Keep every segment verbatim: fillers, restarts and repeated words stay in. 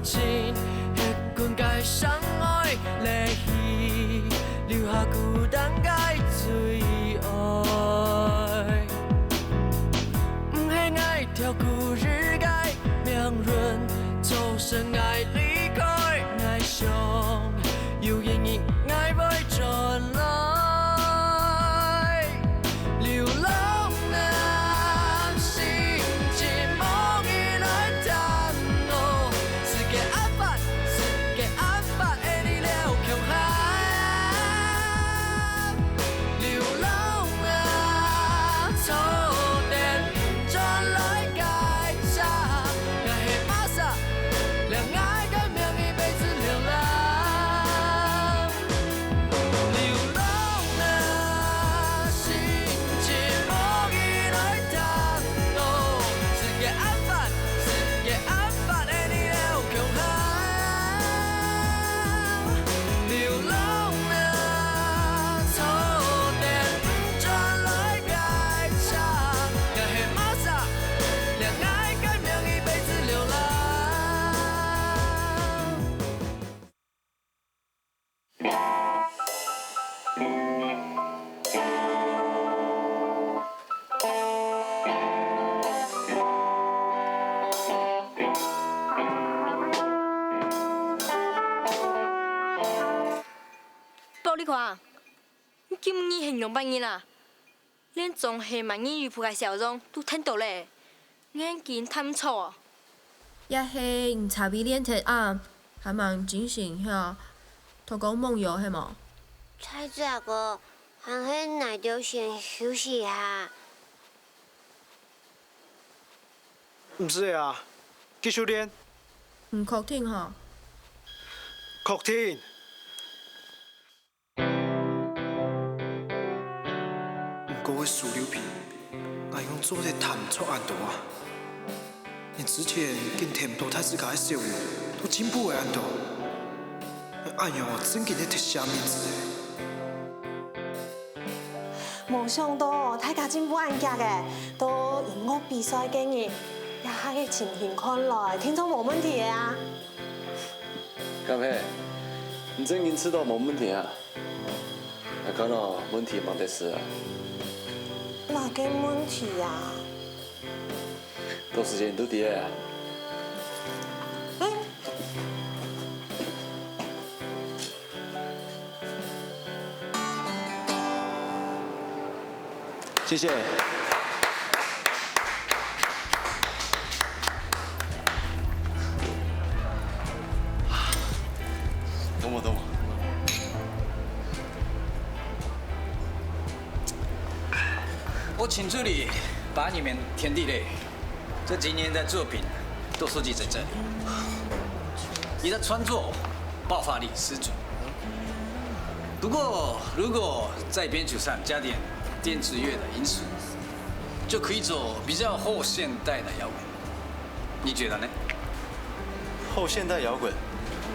情，歇睏个相愛，離去，留下孤單个最愛。毋係𠊎跳過日个命運，造成𠊎離開，𠊎想有一日𠊎會轉來。 流浪啊，心情無你來探我，世界恁闊，世界恁闊，愛你留共下。流浪啊，坐電轉來該站，𠊎係麼儕，讓𠊎个名一輩子流浪。 流浪啊，心情無你來探我，世界恁闊，世界恁闊，愛你留共下。流浪啊，坐電轉來該站，𠊎係麼儕，讓𠊎个名一輩子流浪。 寶，你看啊，你今日係仰般形啊？ 連張係滿意於父个笑容都褪到咧，眼睛淡著哦。也係你茶杯練忒暗，還吂精神，係啊？頭光夢遊係無？大隻哥，還係𠊎兜先休息下。毋使啊，繼續練。你確定吼？確定。 毋過會輸溜皮，𠊎仰做得彈毋著恁多啊！連之前緊聽毋到大自家个笑容，都進步會恁多。恁樣哦，正經係忒惜面子咧。無想到大家進步恁遽个，到音樂比賽該日，這下个情形看來，定著無問題个啊！敢係？你正經知著無問題啊？ 𠊎看哦，問題吂得事啊。麼个問題啊？到時節你都知个啊。欸，謝謝。 等我，等我。我請助理把你們填地雷，這幾年的作品都收集在這裡。你的創作爆發力十足，不過如果在編曲上加點電子樂的因素，就可以走比較後現代的搖滾。 你覺得呢？後現代搖滾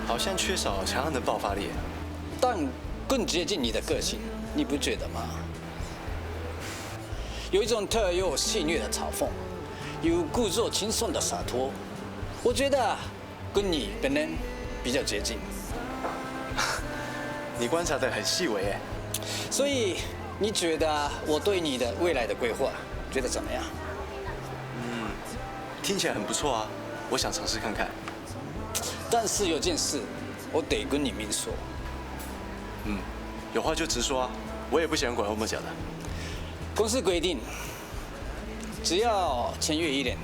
好像缺少強悍的爆發力。但更接近你的個性，你不覺得嗎？有一種特有戲謔的嘲諷，有故作輕鬆的灑脫，我覺得跟你本人比較接近。你觀察得很細微耶。所以你覺得我對你的未來的規劃，覺得怎麼樣？ 聽起來很不錯啊，我想嘗試看看。但是有件事，我得跟你明說。嗯，有話就直說啊，我也不喜歡拐彎抹角的。公司規定，只要簽約一年，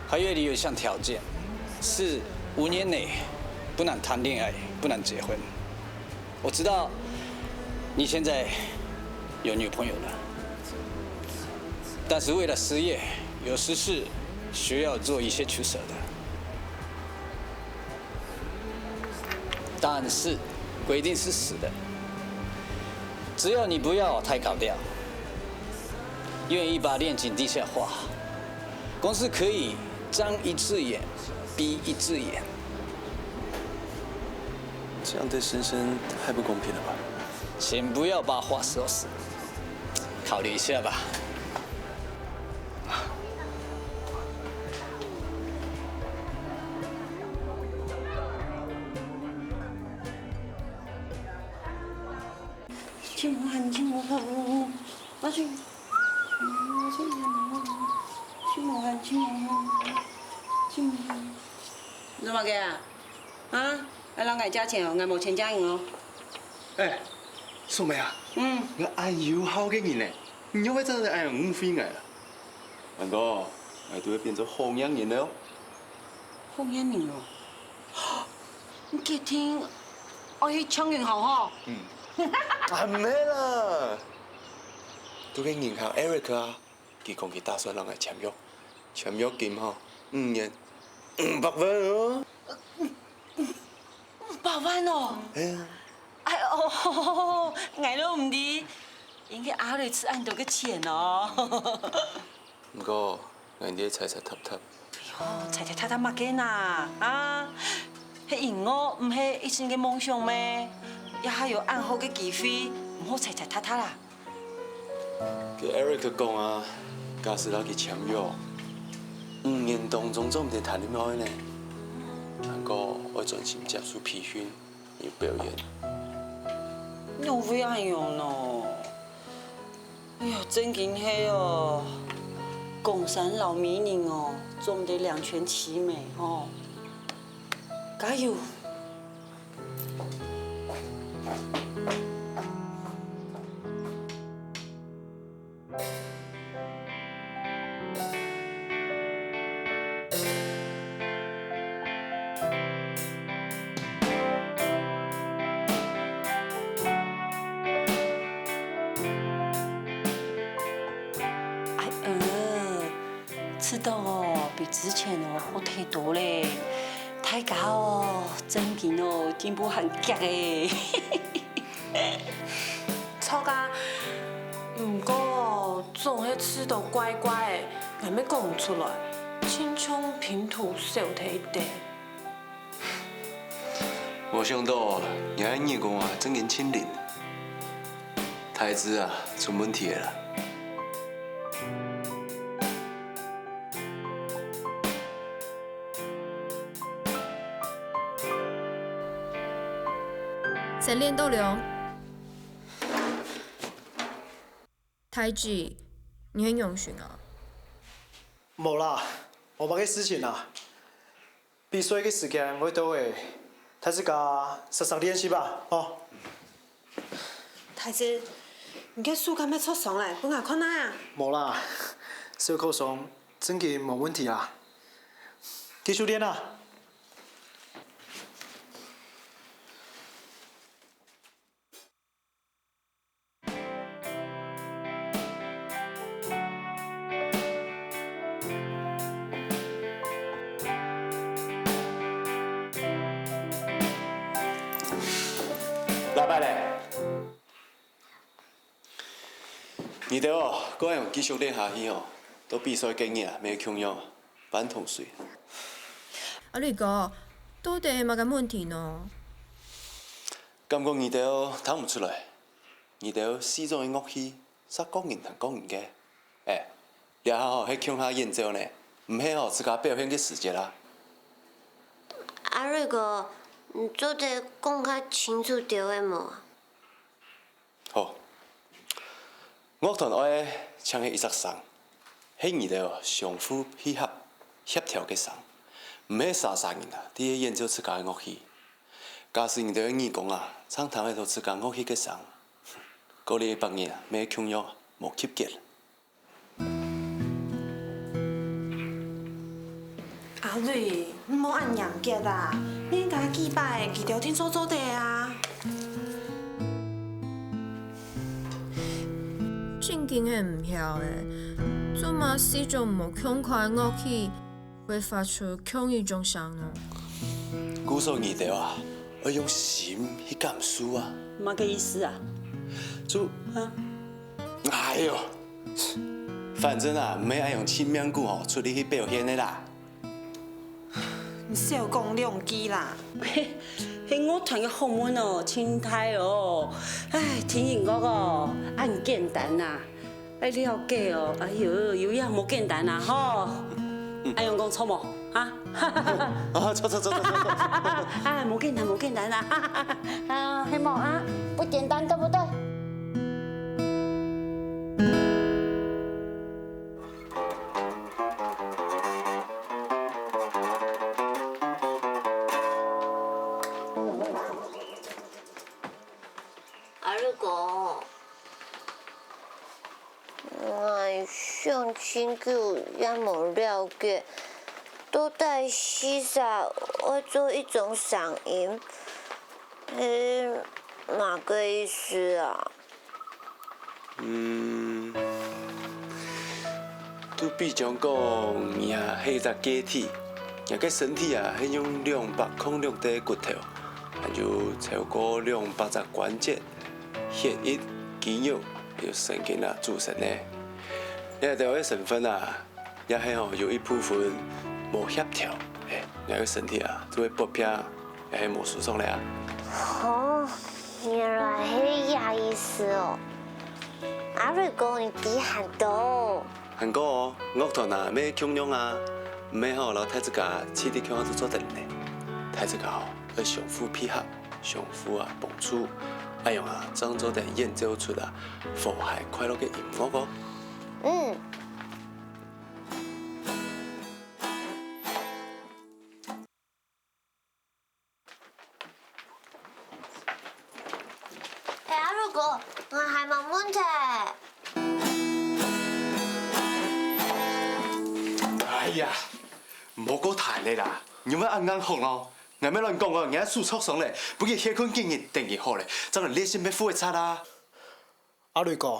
合約裡有一項條件，是五年內不能談戀愛，不能結婚。 我知道你現在有女朋友了，但是為了事業，有時是需要做一些取捨的。但是規定是死的，只要你不要太高調，願意把戀情地下化，公司可以 睜一隻眼閉一隻眼。這樣對深深太不公平了吧？先不要把話說死，考慮一下吧。真無閒，真無閒，我最，我最，真無閒，真無閒，真無閒。你做麼个啊？啊？愛摎𠊎借錢哦，𠊎無錢借人哦。哎，素梅啊，嗯。𠊎恁有孝个人呢，你仰會做得恁樣誤會𠊎啊？安哥，𠊎都會變做好額人了哦。好額人哦？ 你決定愛去搶銀行吼？嗯。啊，毋係啦。對該銀行Eric啊，佢講佢打算摎𠊎簽約，簽約金吼，五年，五百萬哦。五百萬哦？哎呀。哎哦，𠊎都毋知，應該阿瑞出恁多个錢哦。 毋過，𠊎兜猜猜答答。喲，猜猜答答麼个吶？啊，係銀行毋係一生个夢想咩？這下有恁好个機會，毋好猜猜答答啦。該Eric講啊，假使摎佢簽約，五年當中做毋得談戀愛呢，還過愛專心接受培訓。 有表演。仰會恁樣呢？哎呀，正經係哦，江山摎美人哦，做毋得兩全其美哦。加油！ 哎呃，這兜哦，比之前哦好忒多咧。大家哦，正經哦，進步還遽誒。 著啊，毋過總係試著怪怪个，𠊎乜講毋出來，親像拼圖少忒一垤。無想到，若个耳公啊，正經盡靈。大致啊，出問題了啦。 先練到了。大志，你係仰形啊？無啦，無麼个事情啊。比賽个時間會到咧，大自家煞煞練習吧，吼。大志，你个手敢係著傷咧？分𠊎看下啊。無啦，小COVID傷，正經無問題啊。繼續練啊！ 老闆咧，你兜哦，過樣繼續練下去哦，到比賽該日啊，乜共樣，半桶水。阿瑞哥，到底係麼个問題呢？感覺你兜聽毋出來。 你兜四種个樂器，煞各人彈各人个。哎，這下吼係共下演奏呢，毋係吼自家表現个時節啊。阿瑞哥，你做得講較清楚兜仔無？好，樂團愛淨係一隻聲，係你兜相互配合、協調个聲，毋係儕儕人啊，在該演奏自家个樂器。 假使你兜个耳公啊，正聽得著自家樂器个聲，過了一百年啊，乜共樣無及格。阿瑞，你莫恁嚴格啊！人家幾擺，佢兜定著做得啊！正經係毋曉欸，做麼四種無共款个樂器， 會發出共一種聲呢？故所你兜啊，愛用心去感受啊。麼个意思啊？就，啊？哎喲，反正啊，毋係愛用盡命牯吼出力去表現个啦。你少講兩句啦。係樂團个學問哦，盡大哦。唉，聽音樂哦，恁簡單啊。 愛了解哦，哎喲，有影無簡單啊，吼！恁樣講著無？哈？啊，著著著著著著！啊，無簡單，無簡單啊！啊，係無啊？不簡單，對不對？講盡久也無了解，到底四儕愛做一種聲音，係麼个意思啊？ 嗯，就比將講，你啊係一隻個體，若个身體啊係用兩百空兩垤骨頭，還有超過兩百隻關節、血液、肌肉，還有神經啊組成个。這兜个成分啊， 也係吼有一部分無協調，欸，𠊎个身體啊就會發病，也係無舒爽咧啊。哦，原來係這意思哦。阿瑞哥，你知還多。還過哦，樂團啊，乜共樣啊，毋係吼，摎大自家試著共下就做得呢。大自家吼，愛相互配合，相互啊幫助，恁樣啊，正做得演奏出啊和諧快樂个音樂哦。嗯。 哎，阿瑞哥，𠊎還無問題。哎呀，毋好過彈咧啦，你毋好恁硬項哦。𠊎毋係亂講哦，你个手著傷咧，分佢歇睏幾日，等佢好咧，正來練習乜赴个掣啊。 阿瑞哥，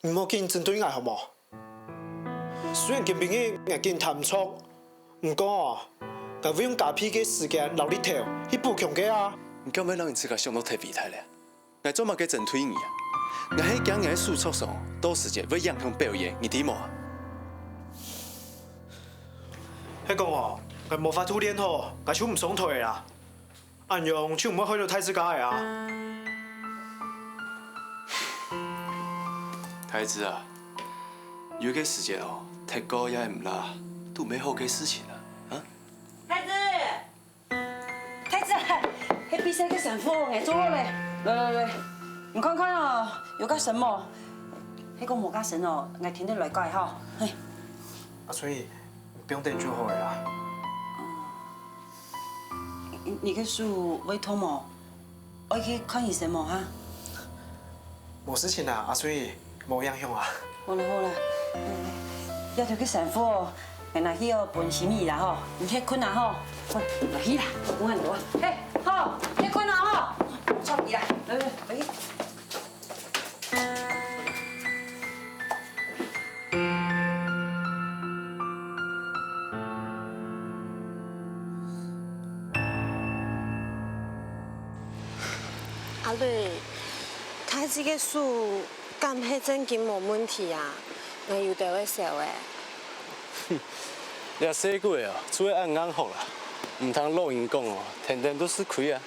你莫緊針對𠊎好無？雖然今晡日𠊎緊彈毋著，毋過，𠊎會用加倍个時間摎力頭去補強个啊。你敢會摎你自家想到忒偉大咧？𠊎做麼个針對你啊？𠊎係驚你个手著傷，到時節會影響表演，你知無啊？係講哦，𠊎無法度練好，𠊎就毋上台啦。 恁樣就毋會害到大自家个啊。太子啊，有个時節哦，忒過也毋罅，都毋係好个事情啊，啊？太子，太子啊，該比賽个衫褲𠊎做好咧，來來來，你看看哦，有較深無？係講無較深哦，𠊎𢯭等來改吼。嘿。阿春姨，你毋用等就好个啦。 你个手會痛無？愛去看醫生無哈？無事情啦，阿水，無影響啊。好啦好啦，這兜个衫褲哦，𠊎拿去哦分心怡啦吼，你歇睏啦吼。好，來去啦，無恁多。嘿，好，歇睏啦吼。著起來，來來來去。 阿瑞，大姊个手敢係正經無問題啊？𠊎有兜仔愁欸。這細鬼哦，就係恁硬殼啦，毋聽老人講哦，天天都食虧啊。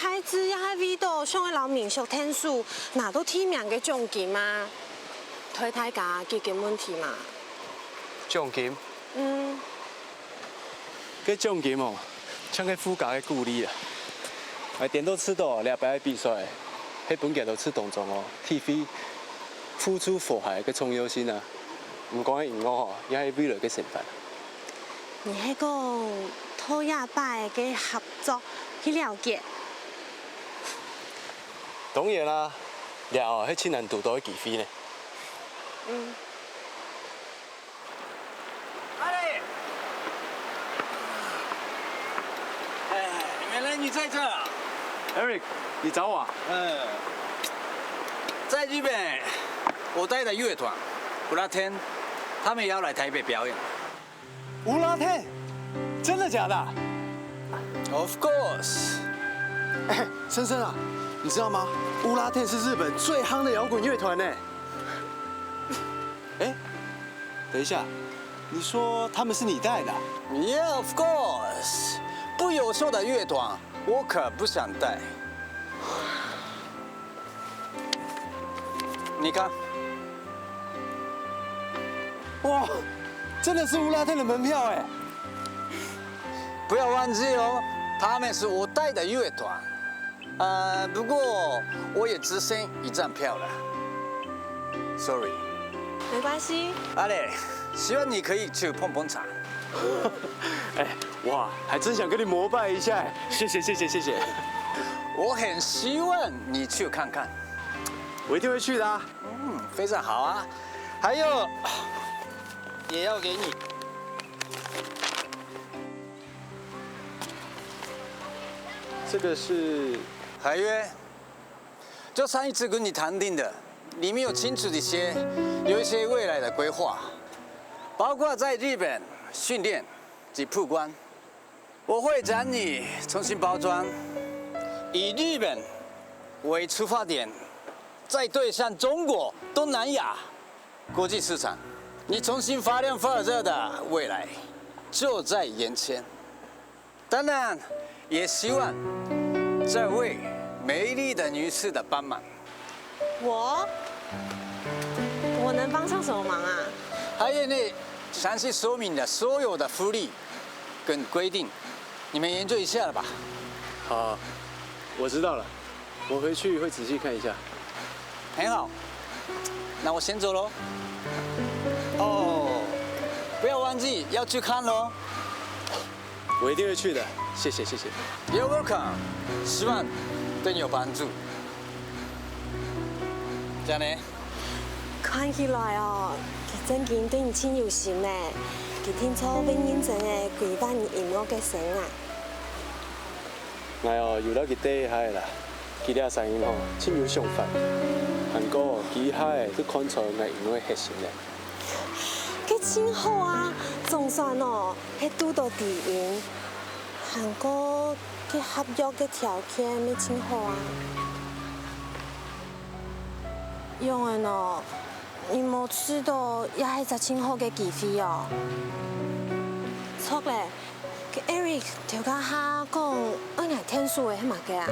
大姊也係為著想愛摎民宿𢯭手，拿著第一名个獎金嘛，代大家解決問題嘛。獎金？嗯。該獎金哦，像係附加个鼓勵啊。𠊎顛倒試著這擺个比賽，係分佢兜試當中哦，體會付出和諧个重要性啊。毋光係音樂吼，也係未來个生活。 你係講透過這擺个合作去了解？當然啦，這係盡難得著个機會呢。嗯。阿力！哎，原來你在這啊！Eric，你找我啊？嗯，在日本，我帶的樂團五月天，他們也要來台北表演。 五月天，真的假的？Of course。哎，森森啊，你知道嗎？五月天是日本最夯的搖滾樂團呢。哎，等一下，你說他們是你帶的啊？Yeah, of course。不優秀的樂團，我可不想帶。 你看，哇，真的是五月天的門票哎！不要忘記哦，他們是我帶的樂團。呃，不過我也只剩一張票了，sorry。沒關係。阿力，希望你可以去捧捧場。哎，哇，還真想跟你膜拜一下哎，謝謝謝謝謝謝。我很希望你去看看。我一定會去的啊。 嗯，非常好啊。还有，也要给你。这个是合约，就上一次跟你谈定的，里面有清楚一些，有一些未来的规划，包括在日本训练及曝光。我会将你重新包装，以日本为出发点，再对向中国、东南亚国际市场。你重新发亮发热的未来就在眼前。当然，也希望这位美丽的女士的帮忙。我？我能帮上什么忙啊？合约内详细说明了所有的福利跟规定，你们研究一下了吧？好，我知道了，我回去会仔细看一下。很好，那我先走喽。哦，不要忘记要去看哦。我一定会去的，谢谢谢谢。You're welcome，希望对你有帮助。这样呢？看起来哦，佢正經對你盡有心呢。佢定著會認真个規劃你音樂个生涯。 𠊎哦，有摎佢兜一下仔啦，佢這儕人吼，盡有想法。還過佢一下仔就看出𠊎音樂核心了。該盡好啊，總算哦，係堵著知音。還過該合約个條件乜盡好啊。仰仔哦，你無試著也係隻盡好个機會哦。著咧， 該Eric頭家下講愛𠊎𢯭手个係麼个啊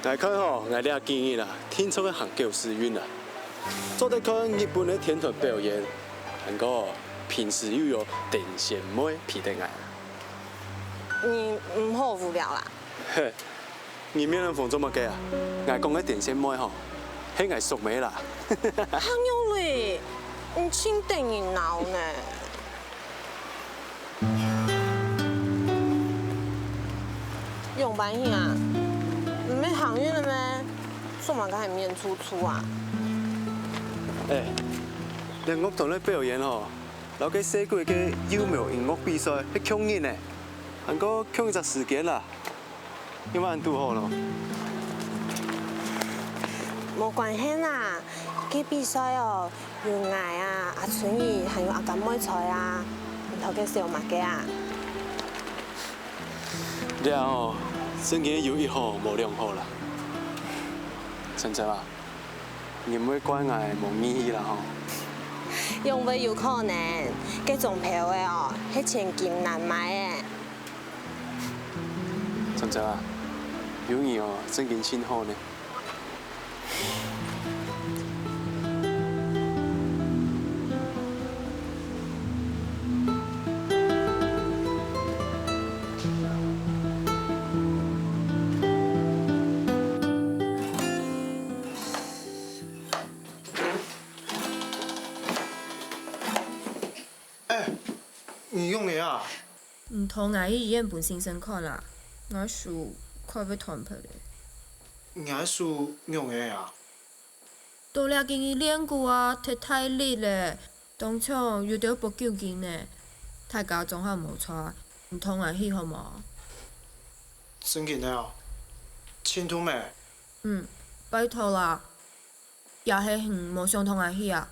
？𠊎看吼，𠊎這幾日啊，定著會行狗屎運啊。做得看日本个天團表演，還過平時又有電痫妹陪等𠊎。你毋好無聊啦。 你面紅紅做麼个啊？𠊎講个電痫妹吼，係𠊎熟妹啦。哈喲咧，你盡得人惱呢。仰般形啊？毋係行運个咩？做麼个還面臭臭啊？哎，這樂團个表演吼，摎該細鬼个幼苗音樂比賽係共日呢，還過共一隻時間啦。 你嘛恁堵好咯。無關係啦，該比賽哦，有𠊎啊、阿春姨還有阿甘妹在啊，你頭家愁麼个啊？這哦，正經有一好無兩好啦。陳哲啊， 你毋會怪𠊎無義氣啦吼？仰會有可能？該種票仔哦，係千金難買个。陳哲啊，有你哦，正經盡好呢。 哎，你仰仔啊？你同𠊎去醫院分先生看啦，𠊎手快會斷忒咧。你个手仰仔啊？到這幾日練鼓啊，忒大力咧，當像有兜發糾筋呢。大家總下無在，你同𠊎去好無？正經个哦？盡痛咩？嗯，拜託啦。 也係你無想同𠊎去啊？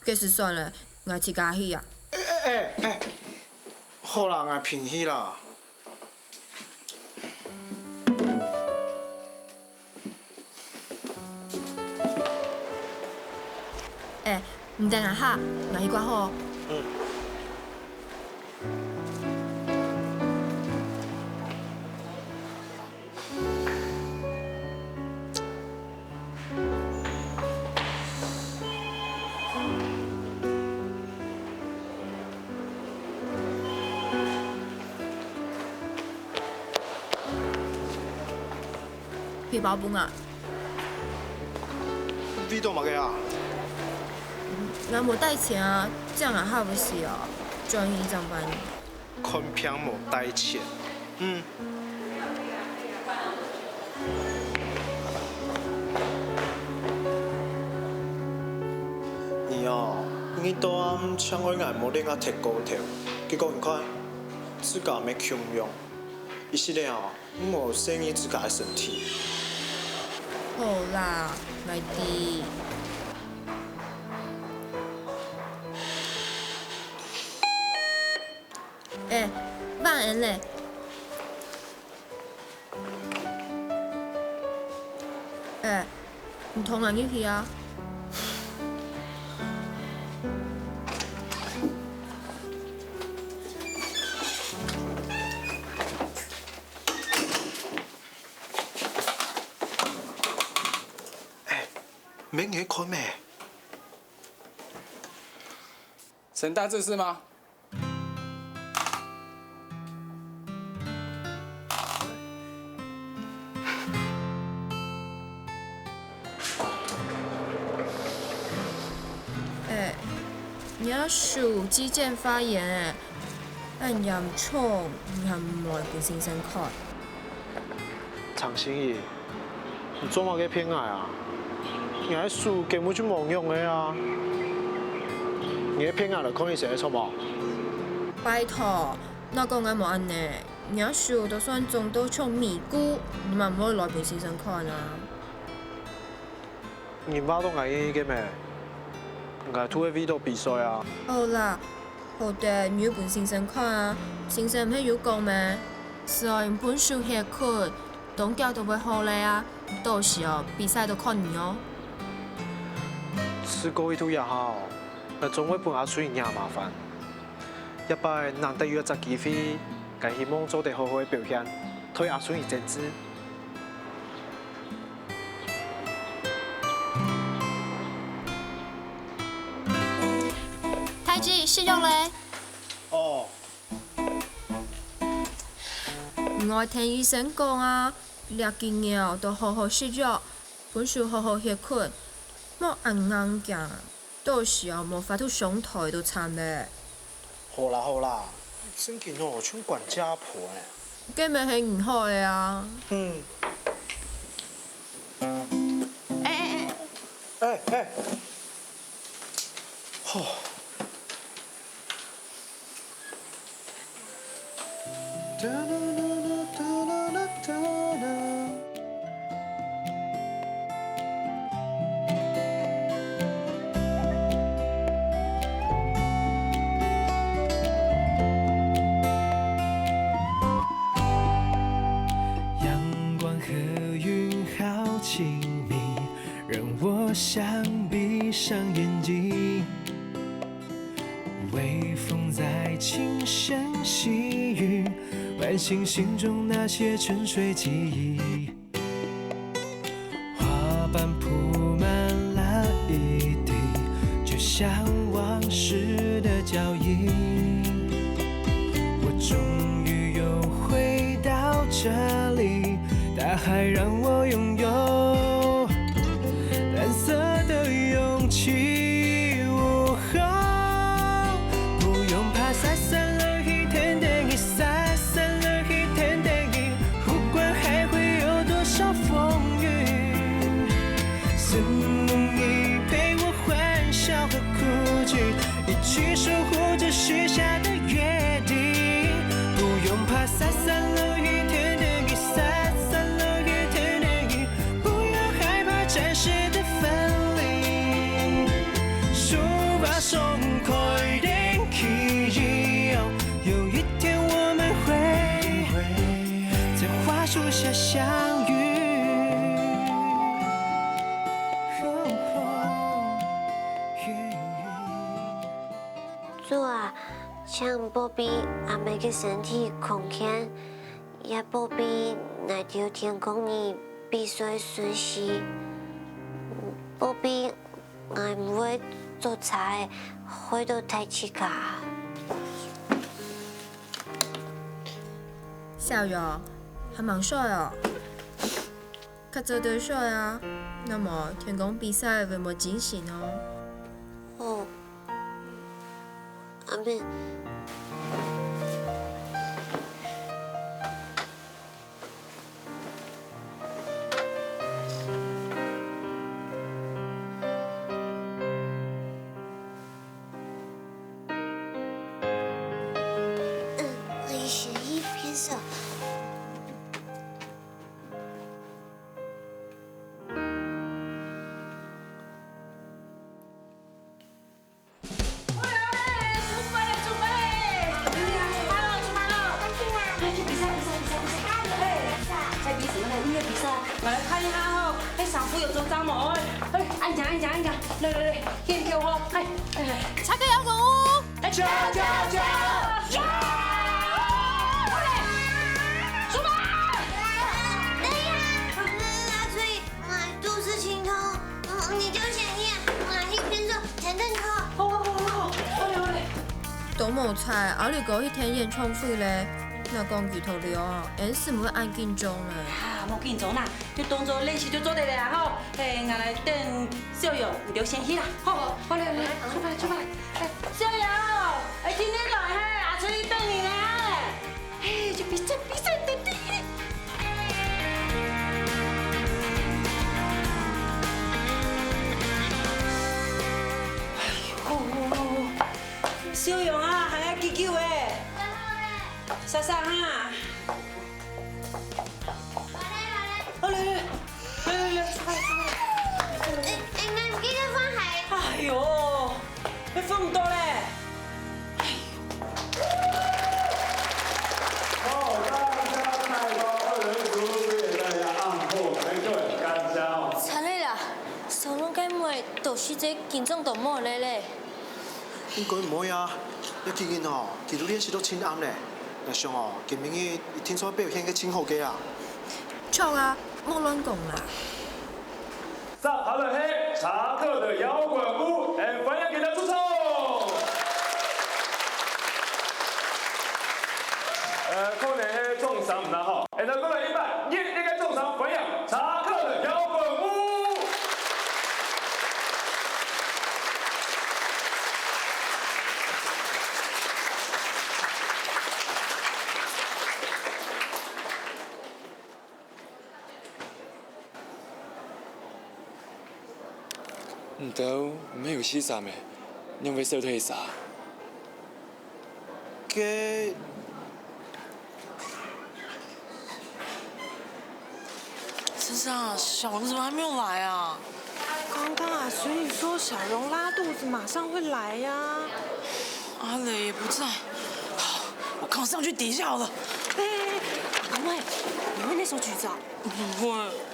該就算了，𠊎自家去啊。哎哎哎哎，好啦，𠊎陪你去啦。哎，你等𠊎下，𠊎去掛號。嗯。 皮包分啊。為著麼个啊？𠊎無帶錢啊，正𠊎下會死哦，轉去上班。 看病無帶錢。嗯。你都暗像愛𠊎無另外忒過頭，結果你看，自家乜共樣。一息仔哦，毋好細義自家个身體。好啦，𠊎知。哎，晚安咧。 哎，你同𠊎入去啊。哎，免你看咩？成大智是嗎？ 哎，你个手肌腱發炎哎，恁嚴重，你還毋來分先生看？ 張心怡，你做麼个騙𠊎啊？𠊎个手根本就無仰仔啊！你騙𠊎來看醫生个著無？拜託，哪講𠊎無恁呢？若手都算腫到像米糊，你嘛毋會來分先生看啊？ 你話著𠊎个咩？𠊎肚个胃都比賽啊！好啦，好得你有分先生看啊，先生毋係有講咩？只愛你分手歇睏，當遽都會好咧啊，到時哦，比賽都看你哦。試過一度也好，𠊎總會分阿水惹麻煩。這擺難得有一隻機會，𠊎希望做得好好个表現，替阿水爭取。 太子，食藥咧！哦。毋愛聽醫生講啊，這幾日都好好食藥，分手好好歇睏，莫恁硬頸，到時無法度上台都慘咧。 好啦好啦，正經哦，像管家婆呢。該乜係你好个啊。嗯。哎哎哎，哎哎，吼。 阳光和云好亲密，让我想闭上眼睛。微风在轻声细语，唤醒心中那些沉睡记忆。 花瓣铺满了一地，就像往事的脚印。我终于又回到这里，大海让我拥有蓝色的勇气。不用怕，洒洒落去，天天去，洒洒落去，天天去。 不管还会有多少风雨，是梦里陪我欢笑和哭泣，一起守护着许下的约定。不用怕，洒洒落去，天天去，洒洒落去，天天去。不要害怕暂时的分离，手把手，开天去。 有一天我们会在花树下相遇。主啊，請保庇阿姆个身體康健，也保庇𠊎兜天光日比賽順序，保庇 𠊎毋會做差，害到大自家。小友，還吂睡哦？較早兜睡啊，若無天光比賽會無精神哦。哦，阿姆。等一下吼，該衫褲有做髒無？哎，哎，恁樣，恁樣，恁樣，來來來，掀開吼，哎，哎，哎。查克搖滾屋，恰恰恰！出發！等一下，阿春，我肚屎真痛，你就先去，我去便所摻等佢。好好好好，好嘞好嘞。都無彩，阿綠哥去聽演唱會咧，哪講佢頭了啊？俺係毋會恁緊張咧。啊，莫緊張啦， 就當做練習就做得了啊吼。嘿，𠊎來等小楊，你就先去啦。好，好嘞，好嘞，出發，出發。哎，小楊，哎，聽得到嘿，阿春等你呢。嘿，就比賽，比賽，等你。哎喲，小楊啊，還愛幾久欸？煞煞哈。 好，來，來，來，來，來，出發，出發。哎，哎，你記得放鞋。哎喲，愛放毋到咧。好，大家看到二人組也在按後排隊，感謝哦。慘了啦，小龍該妹都係這緊張到無咧咧。 應該毋會啊，這幾日吼，佢都練習到盡暗咧。𠊎想哦，今晡日一定會表現个盡好个啊。著啊，莫亂講啦。接下來係查克的搖滾屋，來歡迎佢等出場。呃，可能係掌聲毋大好，來，過來一擺，熱烈个掌聲歡迎查克的搖滾屋。 你兜毋係有四儕咩？仰會少忒一儕？該，先生，小龍怎麼還沒有來啊？剛剛啊，所以說小龍拉肚子馬上會來呀。阿磊也不在，我趕快上去底下好了。哎，哎，哎，阿妹，你會那首曲子啊？不會。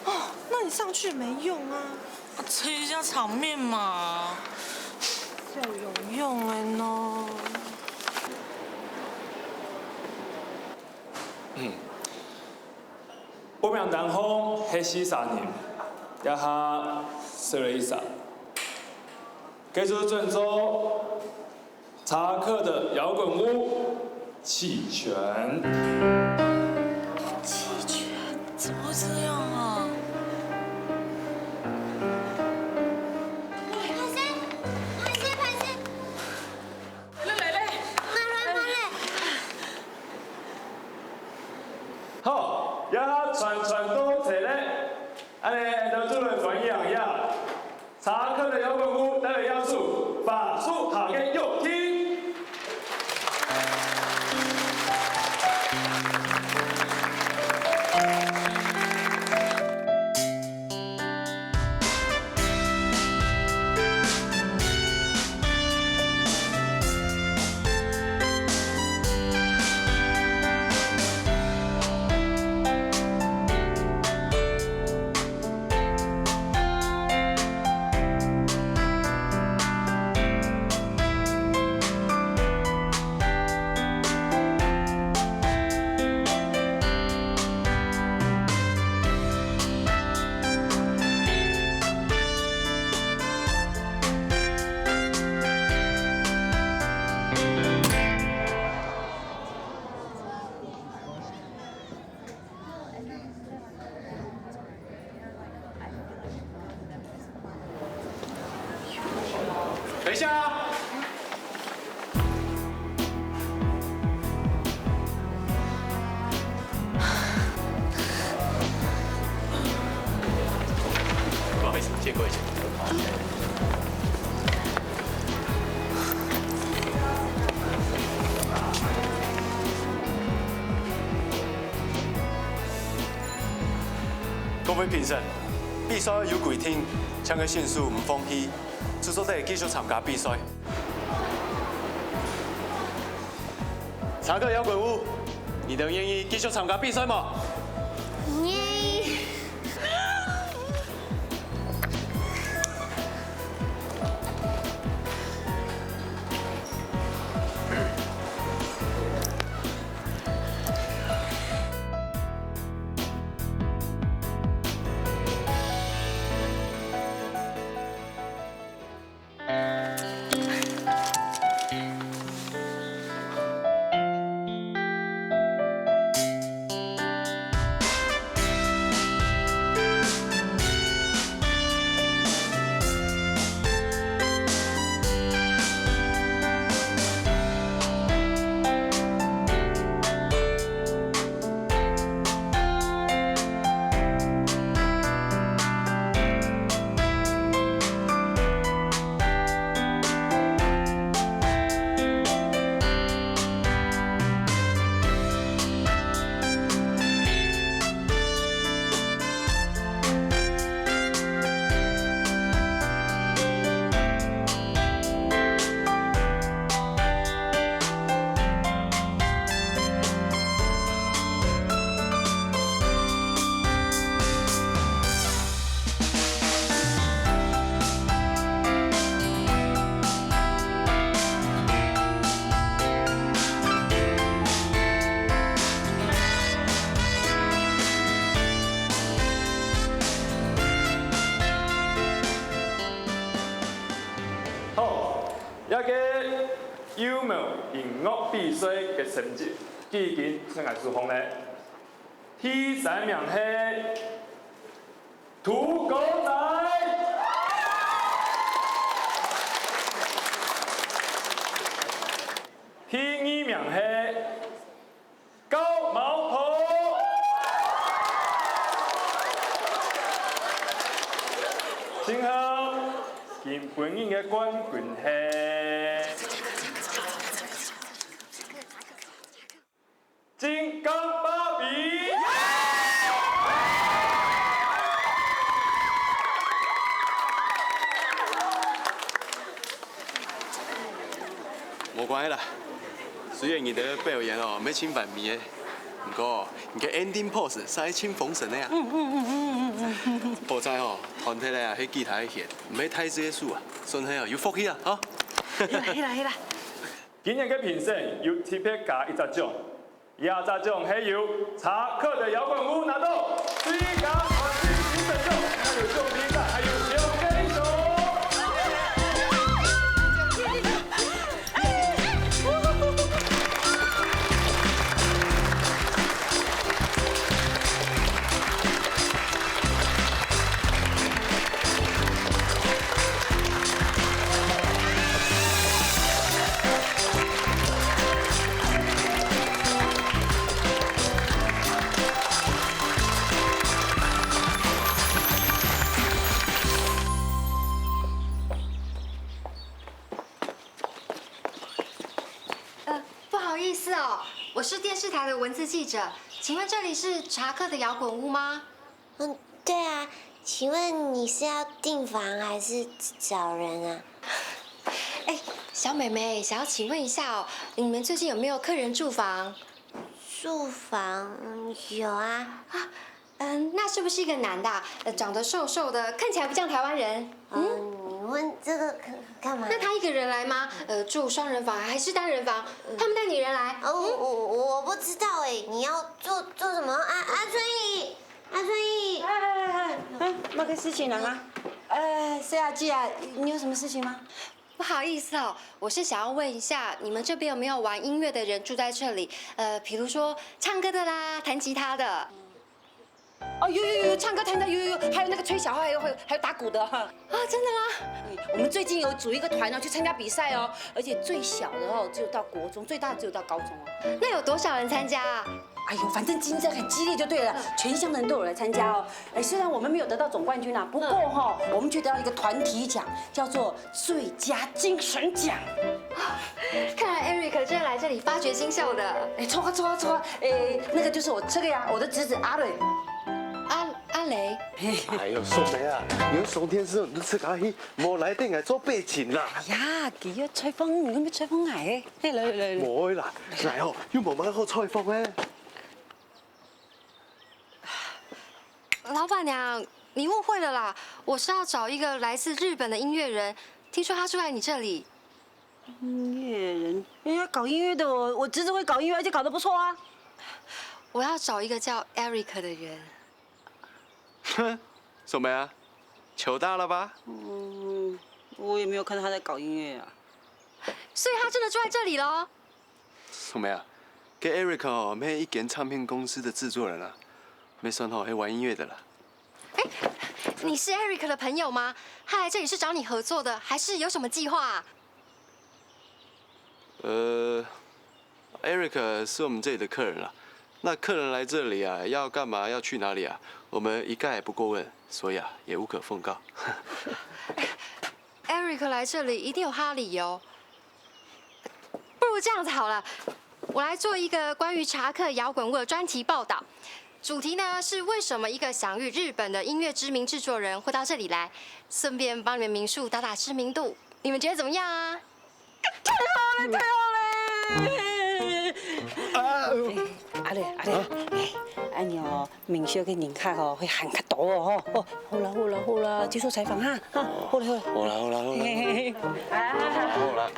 哦，那你上去也沒用啊。啊，撐一下場面嘛。最有用的呢。嗯。 報名單項係四儕人，這下少了一儕。該就轉做查克的搖滾屋，棄權。棄權？怎麼會這樣啊？歹勢，歹勢，歹勢。來，來，來。來，來，來。 好，這下全全到齊咧，恁呢，𠊎兜就來歡迎一下查克的搖滾屋帶來這首《把手下个約定》。 等一下啊！不好意思，借过一下。 各位評審，比賽有規定，請个選手毋放棄，就做得繼續參加比賽。查克搖滾屋，你兜願意繼續參加比賽無？願意。有無音樂比賽个成績，已經在𠊎手項咧。第三名係土狗仔，第二名係 狗毛婆。最後，今晡日个冠軍係金剛芭比。 無關係啦，雖然你兜表演哦，毋係盡完美个，毋過你个ending pose煞係盡封神个啊。嗯嗯嗯嗯嗯嗯。好在哦，團體个啊，係吉他个弦，毋係大隻个手啊，算係哦，有福氣啊，哈。去啦去啦去啦。今年个評審有特別加一隻獎， 這隻獎係由查克的搖滾屋拿到最佳團體評審獎，還有獎金卡，還有獎金手。 呃，不好意思哦，我是电视台的文字记者，请问这里是查克的摇滚屋吗？嗯，对啊，请问你是要订房还是找人啊？哎，小美眉，想要请问一下哦，你们最近有没有客人住房？住房，嗯，有啊。啊，嗯，那是不是一个男的啊？呃，长得瘦瘦的，看起来不像台湾人。嗯，你问这个干干嘛？那他一个人来吗？呃，住双人房还是单人房？他们带女人来？哦，我我不知道哎，你要做做什么啊？阿春姨，阿春姨，哎哎哎哎，什么个事情啊？哎，谢阿姐啊，你有什么事情吗？不好意思哦，我是想要问一下，你们这边有没有玩音乐的人住在这里？呃，比如说唱歌的啦，弹吉他的。 哦，有有有有，唱歌弹的有有有，还有那个吹小号，还有还有还有打鼓的哈。啊，真的吗？嗯，我们最近有组一个团哦，去参加比赛哦，而且最小的哦只有到国中，最大的只有到高中哦。那有多少人参加啊？哎呦，反正竞争很激烈就对了，全乡的人都有来参加哦。哎，虽然我们没有得到总冠军啊，不过哈，我们却得到一个团体奖，叫做最佳精神奖。看来 Eric 真的来这里发掘新秀的。哎，错啊错啊错啊，哎，那个就是我这个呀，我的侄子阿磊。阿阿雷。哎呦，小妹啊，你愛上電視，你自家去，莫來等𠊎做背景啦。哎呀，佢要採訪，你又沒採訪𠊎，哎，來來來來。無啦，𠊎哦，又無麼个好採訪誒。 老板娘，你误会了啦，我是要找一个来自日本的音乐人，听说他住在你这里。音乐人，人家搞音乐的，我我侄子会搞音乐，而且搞得不错啊。我要找一个叫 Eric 的人。哼，小妹啊，球大了吧？嗯，我也没有看他在搞音乐啊。所以他真的住在这里咯。 小妹啊，該 Eric 哦，毋係一間唱片公司的製作人啊，毋係算吼，係玩音樂的啦。哎，你是 Eric 的朋友嗎？他來這裡是找你合作的，還是有什麼計劃啊？呃，Eric 是我們這裡的客人啦。那客人來這裡啊，要幹嘛，要去哪裡啊？我們一概不過問，所以啊，也無可奉告。Eric 來這裡一定有他的理由。不如這樣子好了，我來做一個關於查克搖滾屋的專題報道。主題呢是為什麼一個享譽日本的音樂知名製作人會到這裡來，順便幫你們民宿打打知名度。你們覺得怎麼樣啊？太好了，太好了！啊，哎，阿磊，阿磊，哎，恁樣哦， 民宿个人客吼，會還較多哦，吼。哦，好啦，好啦，好啦，結束採訪哈，哈，好啦，好啦。好啦，好啦，好啦。嘿嘿嘿。好啦。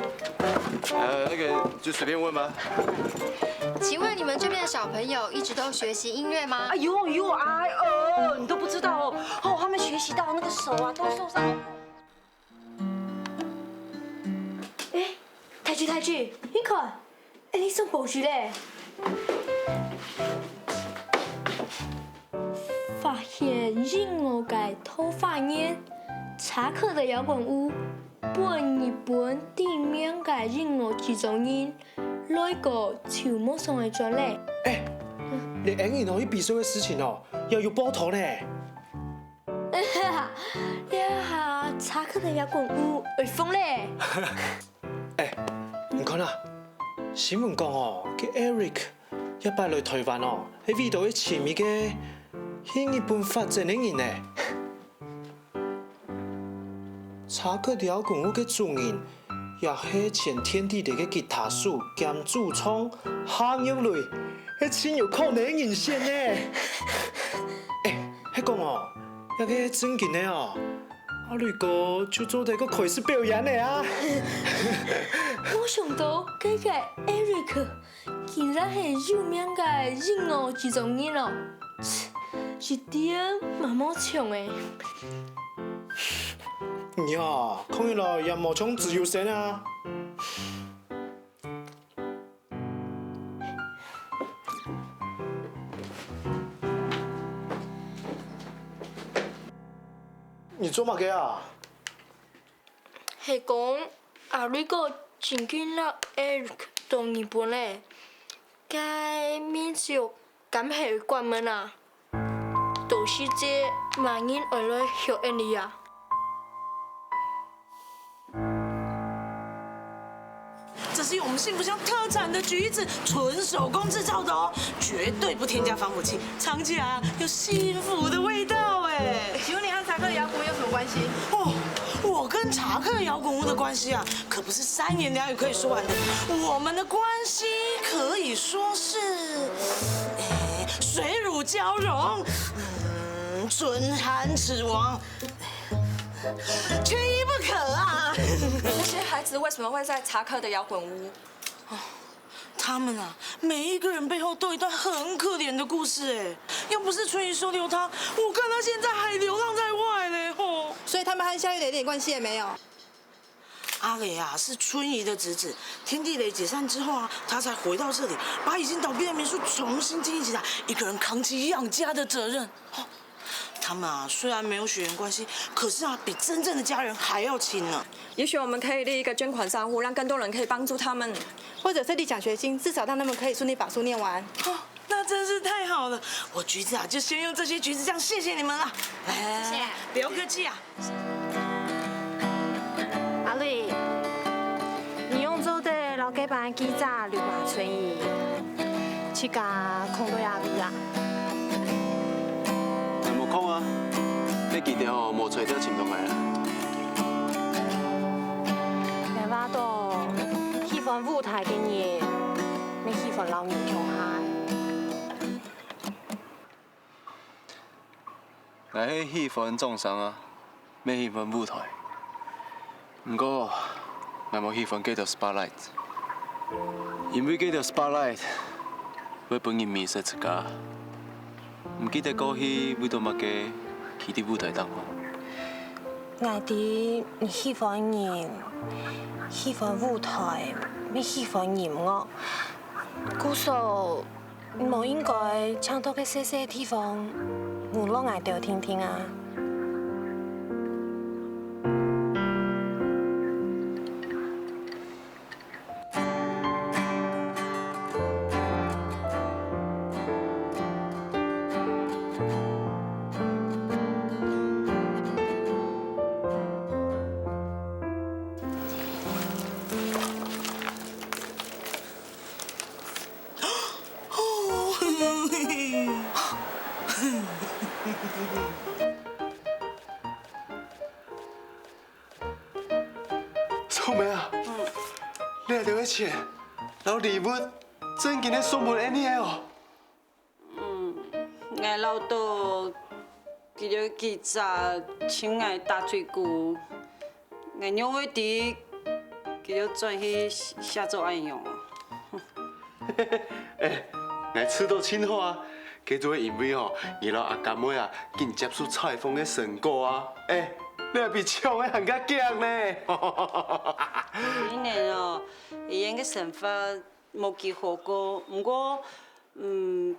呃，那個，就隨便問吧。請問你們這邊的小朋友一直都學習音樂嗎？哎呦，有啊，哎呦，你都不知道哦。哦，他們學習到那個手啊，都受傷。哎，大朱太君，你看，𫣆俚送報紙咧。發現嬰兒个桃花源，查克的搖滾屋，分日本知名个嬰兒製作人，來過就無想愛轉咧。哎，你𫣆俚去比賽个事情哦，也有報導呢。這下查克的搖滾屋會紅咧。 哎，你看啊，新聞講哦，該Eric這擺來臺灣哦，係為著愛尋一個去日本發展个人呢。查克搖滾屋个主人，也係前天地个吉他手兼主唱夏玉雷，係盡有可能个人選呢。哎，係講哦，這個正經个哦， 阿雷哥就做得過開始表演了啊！無想到這個Eric竟然係有名个音樂製作人哦，一點嘛無像誒。你啊，看起來也無像資優生啊！ 你做麼个啊？係講阿瑞哥正經摎Eric到日本咧，該民宿敢係關門啊？到時節麼人愛來歇𫣆俚啊？ 這是我們幸福鄉特產的橘子，純手工製造的哦，絕對不添加防腐劑，嚐起來啊有幸福的味道哎。請問你和查克搖滾有什麼關係？哦，我跟查克搖滾屋的關係啊，可不是三言兩語可以說完的。我們的關係可以說是，哎，水乳交融，嗯，唇寒齒亡。 缺一不可啊！那些孩子為什麼會在查克的搖滾屋？他們啊，每一個人背後都有一段很可憐的故事哎。要不是春姨收留他，我看他現在還流浪在外嘞吼。所以他們和夏玉雷一點關係也沒有？阿磊啊，是春姨的侄子，天地雷解散之後啊，他才回到這裡，把已經倒閉的民宿重新經營起來，一個人扛起養家的責任。哦， 他們啊，雖然沒有血緣關係，可是啊，比真正的家人還要親呢。也許我們可以立一個捐款帳戶，讓更多人可以幫助他們。或者設立獎學金，至少讓他們可以順利把書念完。哦，那真是太好了！我橘子啊，就先用這些橘子醬謝謝你們了。來，來，來，謝謝。不要客氣啊。 阿瑞，你仰做得摎該班記者綠罵春姨，自家囥到這位啊？𠊎無空啊，該記者吼無在這尋著𠊎啊。𠊎話著，喜歡舞台个人，乜喜歡摎人共下。 𠊎係喜歡掌聲啊，乜喜歡舞台。毋過，𠊎無喜歡該兜spotlight，因為該兜spotlight會分人迷失自家。毋記得過去為著麼个企在舞台頂無？𠊎知你喜歡人，喜歡舞台，乜喜歡音樂。故所， 你無應該淨在該細細地方，舞落𠊎兜聽聽啊！ 草莓啊，這兜个錢摎禮物，正經係送分𫣆俚个哦。 嗯，𠊎恅著佢兜記者請𠊎打嘴鼓，𠊎仰會知佢兜轉去寫做恁樣啊？哎，𠊎試著盡好啊！該就係因為吼，你摎阿甘妹啊，緊接受採訪个成果啊！哎，你還比搶个還較遽呢！你呢哦，佢个生活無幾好過，毋過，嗯，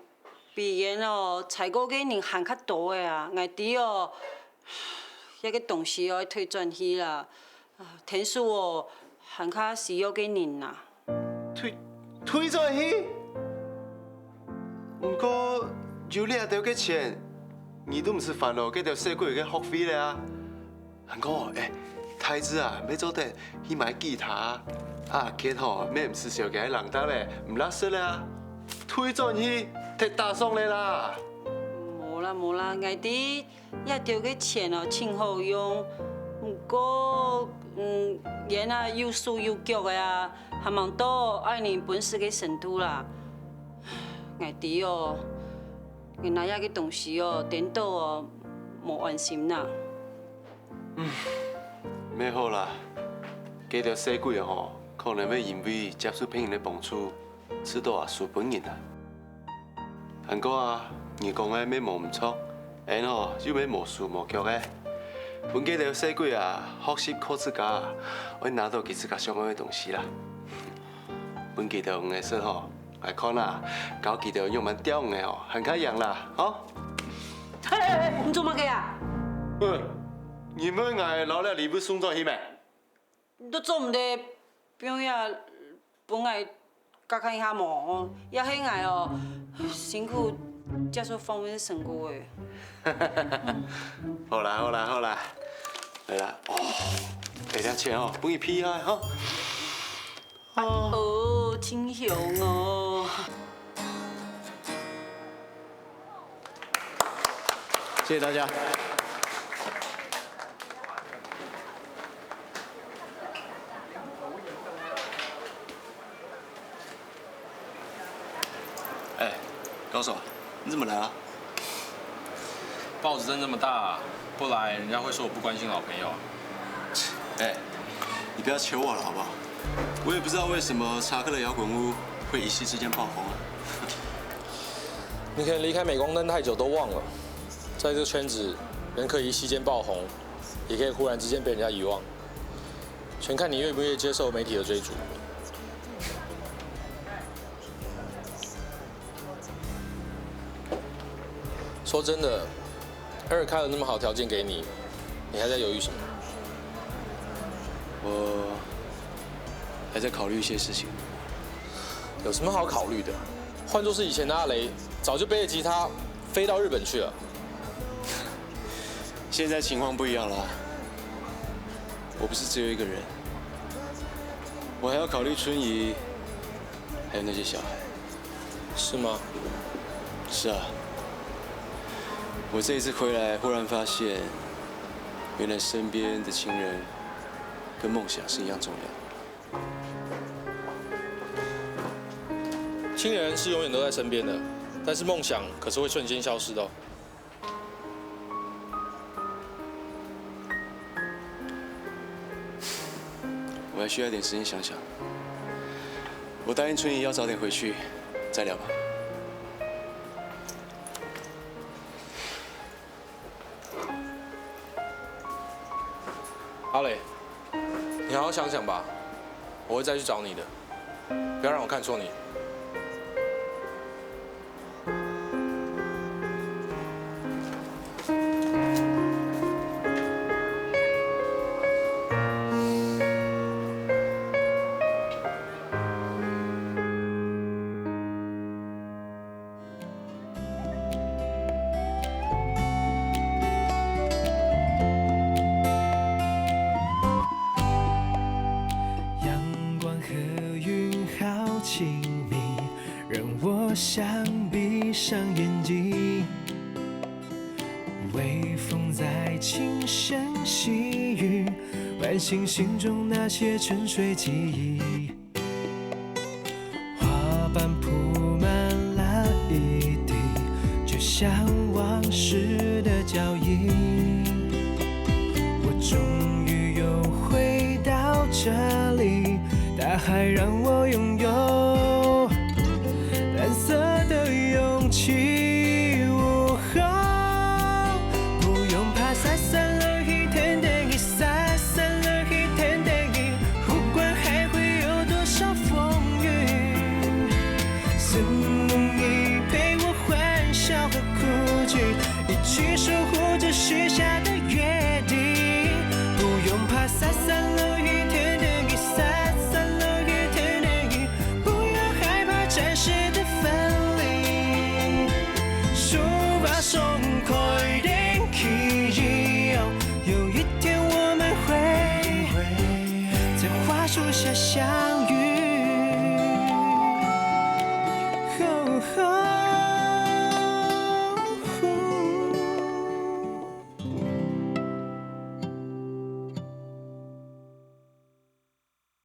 比佢哦，在過个人還較多个啊。𠊎知哦，這个東西愛退轉去啦，啊，天數哦，還較需要个人啊。退，退轉去？毋過有這兜个錢，你都毋使煩惱該兜細鬼个學費了啊。 還過，欸，大志啊，乜做得去買吉他啊。啊，吉他吼，乜毋使燒佢个零嗒咧，毋罅色咧啊。退轉去，忒打爽咧啦。無啦無啦，𠊎知這兜个錢哦，盡好用。毋過，嗯，煙啊有手有腳个啊，還吂到愛人本事个程度啦。𠊎知哦，𠊎拿這个東西哦，顛倒哦，無安心啦。 乜好啦，該兜細鬼吼，可能會因為接受別人个幫助，試著啊輸分人啊。還過啊，你講个乜無毋著，𠊎吼又乜無手無腳个，分該兜細鬼啊學習靠自家，愛拿著佢自家想愛个東西啦。分佢兜五個色吼，𠊎看啊，教佢兜仰般釣魚个吼，還較贏啦，吼。 嘿，嘿，嘿，你做麼个啊？喂，你問𠊎摎這禮物送轉去咩？你都做毋得，放下分𠊎看看一下無？也係𠊎哦，辛苦接受訪問个成果誒。好啦，好啦，好啦，來啦，哦，這兜錢哦，分你避下吼。 哦，盡香哦。謝謝大家。哎，高手，你怎麼來啊？報紙登這麼大，不來人家會說我不關心老朋友啊。哎，你不要求我了好不好？我也不知道為什麼查克的搖滾屋會一夕之間爆紅啊。你可能離開鎂光燈太久都忘了，在這個圈子，人可以一夕間爆紅，也可以忽然之間被人家遺忘，全看你願不願意接受媒體的追逐。 說真的，Eric開了那麼好條件給你，你還在猶豫什麼？我還在考慮一些事情。有什麼好考慮的？換作是以前的阿雷，早就背著吉他飛到日本去了。現在情況不一樣了，我不是只有一個人，我還要考慮春姨，還有那些小孩。 是嗎？是啊，我這一次回來，忽然發現，原來身邊的親人跟夢想是一樣重要的。親人是永遠都在身邊的，但是夢想可是會瞬間消失的哦。 我還需要一點時間想想。我答應春姨要早點回去，再聊吧。阿雷，你好好想想吧，我會再去找你的，不要讓我看錯你。 阳光和云好亲密，让我想闭上眼睛。微风在轻声细语，唤醒心中那些沉睡记忆。花瓣铺满了一地，就像往事的脚印。我终于又回到这里，大海让我拥有蓝色的勇气。